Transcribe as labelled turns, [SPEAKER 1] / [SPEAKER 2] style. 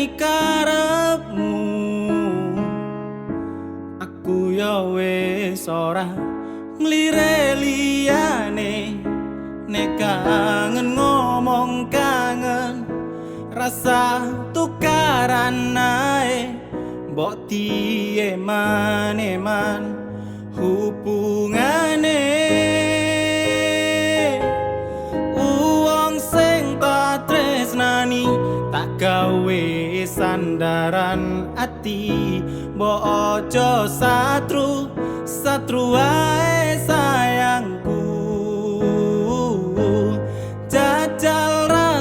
[SPEAKER 1] Baleni karepmu. Aku ya wis ora nglire liyane. Nek kangen ngomong kangen, rasa tukaran ae. Mbok dieman-eman hubungane. Wong sing tak tresnani tak gawe sandaran ati. Mbok aja satru satru ae.